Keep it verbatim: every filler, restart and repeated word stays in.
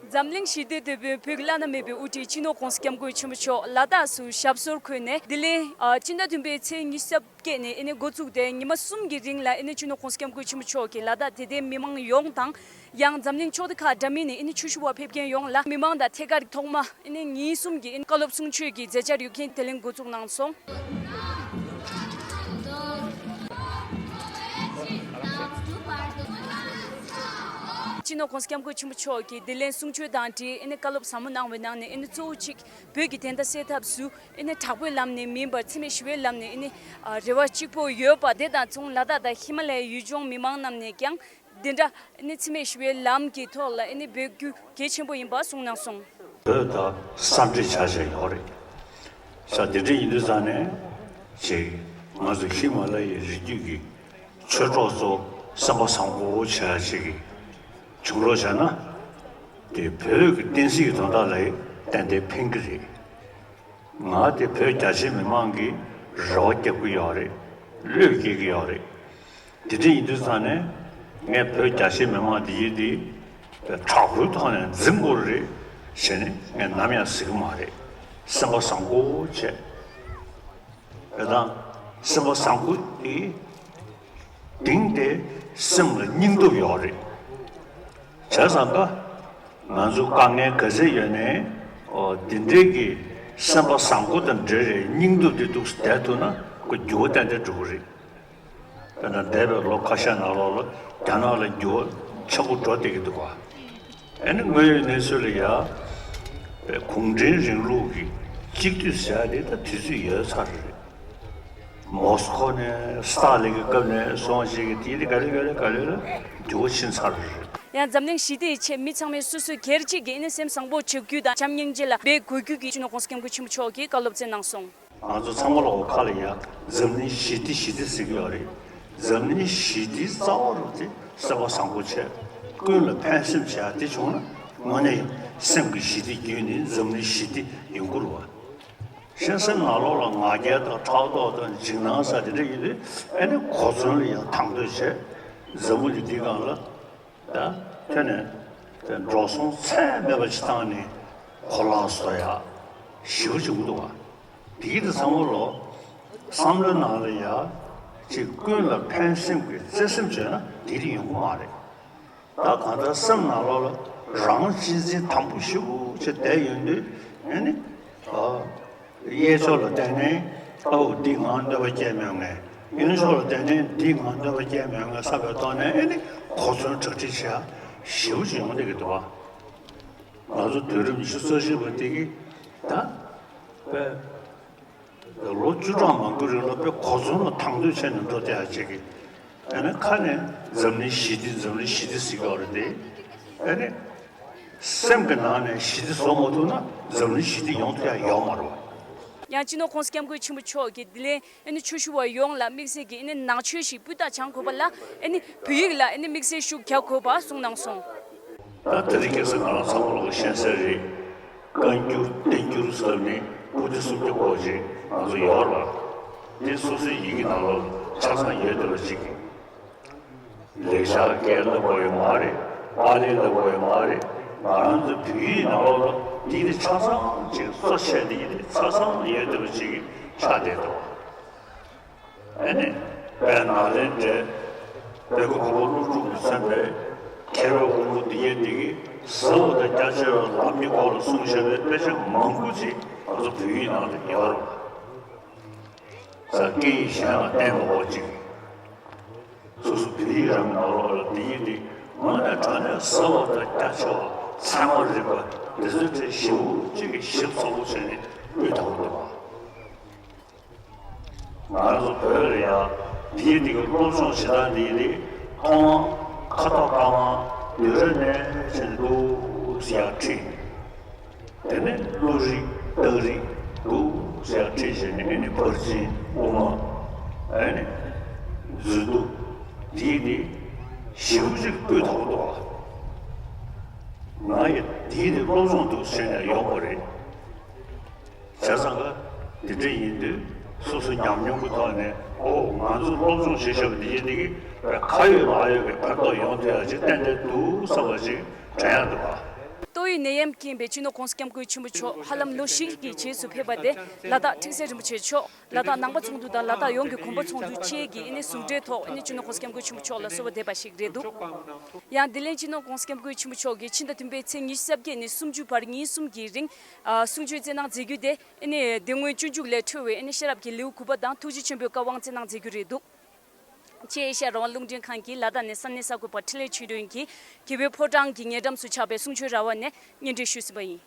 འཛམ་གླིང་ཞི་བདེའི་དེད་དཔོན་བོད་ཀྱི་བླ་ན་མེད་པའི་དབུ་ཁྲིད་སྤྱི་ནོར་༸གོང་ས་༸སྐྱབས་མགོན་ཆེན་པོ་མཆོག་ལ་དྭགས་སུ་ཞབས་སོར་འཁོད་ནས། འདི་ལན་ཨ་སྤྱི་ཟླ་བདུན་པའི་ཚེས་ཉི་ཤུ་རྩ་བརྒྱད་ནས་ཨ་ནི་འགོ་བཙུགས་ཏེ་ཉི་མ་གསུམ་གྱི་རིང་ལ་ཨ་ནི་སྤྱི་ནོར་༸གོང་ས་༸སྐྱབས་མགོན་ཆེན་པོ་མཆོག་གིས་ལ་དྭགས་དད་ལྡན་མི་མང་ཡོངས་དང་། ཡང་འཛམ་གླིང་ཕྱོགས་བསྡུས་ཁག་འདྲ་མིན་ནས་ཨ་ནི་ཆོས་ཞུ་བར་ཕེབས་མཁན་ཡོངས་ལ་མི་མང་དང་ཐད་ཀར་ཐོག་མ་ཨ་ནི་ཉིན་གསུམ་གྱི་ཨ་ནི་བཀའ་སློབ་གསུང་ཆོས་ཀྱི་མཛད་འཆར་ཡོད་མཁན་དེ་ལན་འགོ་འཛུགས་གནང་སོང་། སྤྱི་ནོར་༸གོང་ས་༸སྐྱབས་མགོན་ཆེན་པོ་མཆོག་གིས་དེ་ལན་གསུང་ཆོས་དང་འབྲེལ་ཨ་ནི་བཀའ་སློབ་ཟབ་མོ་གནང་བའི་ནང་ནས་ཨ་ནི་གཙོ་བོ་གཅིག་བོད་ཀྱི་བདེན་མཐའ་གསལ་ཐབས་སུ་ཨ་ནི་དྲག་པོའི་ལམ་ནས་མིན་པར་འཚེ་མེད་ཞི་བའི་ལམ་ནས་ཨ་ནི་རེ་བ་གཅིག་པོ་ཡོད་པ་དེ་དང་མཚུངས། ལ་དྭགས་དང་ཧི་མ་ལ་ཡའི་ཡུལ་ལྗོངས་མི་མང་རྣམས་ནས་ཀྱང་འདི་འདྲ་ཨ་ནི་འཚེ་མེད་ཞི་བའི་ལམ་གྱི་ཐོག་ལ་ཨ་ནི་འབོད་སྐུལ་གལ་ཆེན་པོ་ཡིན་པ་གསུངས་གནང་སོང་། བོད་དང་ས་འབྲེལ་བྱ་བཞིན་ཡོད་རེད། ས་དེ་འདྲ་ཡིན་དུས་ཙང་ནས་ཅིག་ང་ཚོ་ཧི་མ་ལ་ཡའི་རི་རྒྱུད་ཀྱི་ཆོས་གྲོགས་ཚོ་སེམས་པ་བཟང་པོ་བྱེད་ཡ་ཅིག་གི་བྱུང་རོགས་བྱས་ན། དེ་བོད་ཀྱི་བསྟན་སྲིད་ཀྱི་དོན་དག་ལ་ཏན་ཏན་ཕན་གྱི་རེད། ང་དེ་བོད་རྒྱ་ཆེ་མི་མང་གི་རེ་བ་རྒྱག་གི་ཡོད་རེད། བློས་འགེལ་གྱི་ཡོད་རེད། དེ་འདྲ་ཡིན་དུས་ཙང་ནས་ངས་བོད་རྒྱ་ཆེ་མི་མང་དེ་ཡིན་དེ་དྲག་པོའི་ཐོག་ནས་འཛིང་དགོས་རེད་ཟེར་ནས་ངས་ནམ་ཡང་ཟེར་གྱི་མ་རེད། སེམས་པ་བཟང་པོ་བྱས། དེ་དང་སེམས་པ་བཟང་པོ་དེ་གཏིང་དེ་སེམས་ལ་སྙིང་སྟོབས་ཡོད་རེད། བྱས་ཙང་ཀ་ང་ཚོ་དཀའ་ངལ་ག་ཚད་ཡོད་ནའི་འོ་འདི་འདྲའི་གི་སེམས་པ་བཟང་པོ་དང་འབྲེལ་བའི་སྙིང་སྟོབས་དེ་འདུག་བསྡད་ཐུབ་ན་ཁོ་འགྱུར་བ་ཏན་ཏན་འགྲོ་གི་རེད། དཔེར་ན་འདས་པའི་ལོ་ཁ་ཤས་ནང་ལོགས་ལ་རྒྱ་ནག་ལ་འགྱུར་བ་ཆེན་པོ་འགྲོ་བསྡད་ཀྱི་འདུག་ག་ཨ་ནི་དངོས་ཡོད་གནས་ཚུལ་ལ་ཡ་གུང་ཁྲན་རིང་ལུགས་ཀྱི་གཅིག་སྡུད་ཟེར་ཡ་དེ་ད་དུས་ཚོད་ཡོལ་ཚར་རེད། མོ་སི་ཁོ་ནས་སི་ཏཱ་ལིན་གྱི་སྐབས་ནས་བཟུང་བྱས་ཀྱི་དེ་དེ་ག་ལེ་ག་ལེ་ག་ལེ་ལ་འགྱུར་བ་ཕྱིན་ཚར་རེད། ཡང་འཛམ་གླིང་ཞི་བདེའི་ཆེད་མི་ཚང་མས་སོ་སོའི་སྒེར་གཅིག་གི་ཨ་ནི་སེམས་བཟང་པོ་བྱེད་རྒྱུ་དང་བྱམས་སྙིང་རྗེ་ལ་འབད་དགོས་རྒྱུ་གི་སྤྱི་ནོར་༸གོང་ས་༸སྐྱབས་མགོན་ཆེན་པོ་མཆོག་གིས་བཀའ་སློབ་སྩལ་གནང་སོང་། ང་ཚོ་ཚང་མ་ལོག་ཁ་ལ་ཡ་འཛམ་གླིང་ཞི་བདེ་ཞི་བདེ་ཟེར་གྱི་ཡོད་རེད། འཛམ་གླིང་ཞི་བདེའི་རྩ་བ་རུ་དེ་སེམས་པ་བཟང་པོ་བྱས། ཀུན་ལ་ཕན་སེམས་བྱས་དེ་བྱུང་ན་དངོས་གནས་སེམས་ཀྱི་ཞི་བདེ་བརྒྱུད་ནས་འཛམ་གླིང་ཞི་བདེ་ཡོང་གི་རེད་བ། གཞན་སེམས་ནང་ལོགས་ལ་ང་རྒྱལ་དང་ཕྲག་དོག་དང་འཇིགས་སྣང་ཟེར་དེ་འདྲ་ཡོད་དུས་ཨ་ནི་གོ་མཚོན་ལ་ཡང་དང་དོད་བྱས། འཛམ་བུ་གླིང་འདིའི་སྒང་ལ་ད་ཐོན་ནས་དེ་འགྲོ་སོང་ཚད་མེད་པ་ཅིག་བཏང་ནས་གོ་ལག་བཟོ་ཡག་ཞེ་པོ་ཅིག་འདུག་བ། དེའི་དེ་ཚང་མ་ལོ་བསམ་བློའི་ནང་ལ་ཡ་ཅིག་ཀུན་ལ་ཕན་སེམས་ཀྱི་བརྩེ་སེམས་བྱས་ན་དེ་དེ་ཡོང་གི་མ་རེད། ད་གང་ལྟར་སེམས་ནང་ལོགས་ལ་རང་གཅེས་འཛིན་དམ་པོ་ཞེ་པོ་ཅིག་བསྡད་ཡོང་དུས་ཨ་ནི་ཨ། གཡས་ཕྱོགས་ལ་བལྟས་ནས་ཨའུ་འདི་ང་གནོད་པ་སྐྱེལ་མྱོང་ངས། གཡོན་ཕྱོགས་ལ་བལྟས་ནས་འདི་ང་གནོད་པ་སྐྱེལ་མྱོང་ངས་བསམ་པའི་ཐོག་ནས་ཨ་ནི་གོ་མཚོན་གྲ་སྒྲིག་བྱེད་ཡ་ཞེ་པོ་ཅིག་ཡོང་བསྡད་ཀྱི་འདུག་བ། ང་ཚོ་དུས་རབས་ཉི་ཤུ་རྩ་གཅིག་པ་དེ་གི་ད་དཔེ་ལོ་བཅུ་ཕྲག་མང་པོའི་རིང་ལ་དཔེ་གོ་མཚོན་ལ་དང་དོད་བྱས་ནས་འགྲོ་བསྡད་ཡ་ཅིག་གི་ཨ་ནི་ཁ་ནས་འཛམ་གླིང་ཞི་བདེ་འཛམ་གླིང་ཞི་བདེ་ཟེར་གྱི་ཡོད་རེད་དེ། ཨ་ནི། སེམས་ཀྱི་ནང་ནས་ཞི་བདེ་བཟོ་མ་ཐུབ་ན་འཛམ་གླིང་ཞི་བདེ་ཡོང་ཐུབ་ཡ་ཡོད་མ་རེད་བ། ཡང་སྤྱི་ནོར་༸གོང་ས་༸སྐྱབས་མགོན་ཆེན་པོ་མཆོག་གིས་འདི་ལན་ཨ་ནི་ཆོས་ཞུ་བ་ཡོངས་ལ་དམིགས་བསལ་གྱི་ཨ་ནི་ནང་ཆོས་ཤིག་སྤུས་དག་སྦྱང་དགོས་པ་ལ་ཨ་ནི་བོད་ཡིག་ལ་ཨ་ནི་དམིགས་བསལ་ཤུགས་རྒྱག་དགོས་པ་གསུངས་གནང་སོང་། ད་དེ་རིང་ཁ་སང་ང་རང་ཚང་མ་ལོག་ཤེས་གསལ་རེད། བཀའ་འགྱུར་བསྟན་འགྱུར་ཟེར་ནས་པོ་ཏི་སུམ་བརྒྱ་སྐོར་ཅིག་ང་ཚོ་ཡོད་རེད་བ། དེ་སོ་སོའི་ཡི་གེ་ནང་ལོགས་ཆ་ཚང་ཡོད་བསྡད་པ་ཅིག་གིས། ལེགས་སྦྱར་སྐད་ལ་གོ་ཡི་མ་རེད། པཱ་ལི་ལ་གོ་ཡི་མ་རེད། ང་རང་ཚོ་བོད་ཡིག་ནང་ལོགས་ལ་འདི་ནི་ཆ་ཚང་ཅིག་གཙོ་ཆེ་འདི་ནི་ཆ་ཚང་ཡོད་བསྡད་པ་ཅིག་གི་ཆགས་བསྡད་འདུག་ཨ་ནི་དཔལ་ནཱ་ལེནྡྲའི་བོད་ཀྱི་གོ་བ་སློབ་ཕྲུག་གིས་མཚོན་པའི་མཁས་པའི་དབང་པོ་འདི་ཡས་འདི་གི་ཟབ་པ་དང་རྒྱ་ཆེ་བའི་ལམ་གྱི་སྐོར་ལ་གསུངས་བཞག་པའི་དཔེ་ཆ་མང་པོ་ཅིག་ང་ཚོ་བོད་ཡིག་ནང་ལ་ཡོད་རེད་བ། ས་སྐད་ཡིག་གཞན་ལ་བརྟེན་མ་དགོས་ཅིག་སོ་སོ་བོད་ཡིག་རང་གི་ནང་ལོགས་ལ་འདི་ཡིན་འདི་དངོས་གནས་དྲང་གནས་ཟབ་པ་དང་རྒྱ་ཆེ་བ་ཚད་མ་རིག་པ་འདི་ཚོའི་གྲས་ཞེ་པོ་ཅིག་གི་ཞིབ་ཚགས་པོ་བྱས་ནས་སྤུས་དག་པོ་འདུག་བ། ང་རང་ཚོ་བོད་ལ་ཡང་འདི་ཡིན་འདི་གི་སློབ་སྦྱོང་བྱེད་སྟངས་འདི་ཡིན་འདི་ཐོག་མར་ཁ་དོག་དཀར་དམར་ནུས་རེ་ནས་བྱས་ནས་འདུག་ཟེར་ཡག་ཁྲིད། དེ་ནས་བློ་རིག་རྟགས་རིག་འདུག་ཟེར་ཡག་ཁྲིད་བྱས་ནས་ཨེ་ནི་ཕར་ཕྱིན་དབུ་མ་ཨེ་ནི་མཛོད་དུ་འདིའི་འདི་ཞེ་པོ་ཅིག་སྤུས་དག་པོ་འདུག་ཨ། ང་ཡི་འདིའི་འདི་སློབ་སྦྱོང་འདུག་ཟེར་ནས་ཡོང་བ་རེད། བྱས་ཙང་ཀ་འདི་འདྲ་ཡིན་དུས་སོ་སོ་ཉམས་མྱོང་གི་ཐོག་ནས་ཨོ་ང་ཚོ་སློབ་སྦྱོང་བྱེད་བཞག་པ་འདི་ཡིན་འདི་གི་ཁ་ཡོད་ལག་ཡོད་ཀྱི་ཕན་ཐོགས་ཡོང་ཐུབ་ཡག་ཅིག་ཏན་ཏན་འདུག་བསམ་པ་ཅིག་དྲན་ཡག་འདུག་ཨ། ནད་ཡམས་རྐྱེན་པས་སྤྱི་ནོར་༸གོང་ས་༸སྐྱབས་མགོན་ཆེན་པོ་མཆོག་ཧ་ལམ་ལོ་བཞི་གི་རྗེས་སུ་ཕེབས་པ་དེ་ལ་དྭགས་ཁྲི་སེང་རིན་པོ་ཆེ་མཆོག་ལ་དྭགས་ནང་པ་ཚོགས་འདུ་དང་ལ་དྭགས་ཡོངས་ཀྱི་དགོན་པ་ཚོགས་འདུ་བཅས་ཀྱི་ཨ་ནི་ཟུང་འབྲེལ་ཐོག་ཨ་ནི་སྤྱི་ནོར་༸གོང་ས་༸སྐྱབས་མགོན་ཆེན་པོ་མཆོག་ལ་གསོལ་བ་འདེབས་པ་ཞིག་རེད་འདུག། ཡང་དེ་ལན་སྤྱི་ནོར་༸གོང་ས་༸སྐྱབས་མགོན་ཆེན་པོ་མཆོག་གིས་ཕྱི་ཟླ་བདུན་པའི་ཚེས་ཉི་ཤུ་རྩ་བརྒྱད་ནས་སུམ་ཅུ་བར་ཉིན་གསུམ་གྱི་རིང་གསུང་ཆོས་སྩལ་གནང་མཛད་རྒྱུ་དེ་ཨ་ནི་དེ་སྔོན་སྤྱོད་འཇུག་ལས་འཕྲོས་པའི་ཨ་ནི་ཤེས་རབ་ཀྱི་ལེའུ་དགུ་པ་དང་ཐུགས་རྗེ་ཆེན་པོའི་བཀའ་དབང་སྩལ་གནང་མཛད་རྒྱུ་རེད་འདུག། ཨེ་ཤ་ཡ་རང་དབང་རླུང་འཕྲིན་ཁང་གིས་ལ་དྭགས་ནས་ས་གནས་གསར་འགོད་པ་འཕྲིན་ལས་ཆོས་སྒྲོན་གྱིས་དགེ་བའི་ཕོ་བྲང་གི་ཉེ་འགྲམ་སུ་ཆགས་པའི་གསུང་ཆོས་ར་བ་ནས་སྙན་སྒྲོན་ཞུས་ཟིན་པ་ཡིན།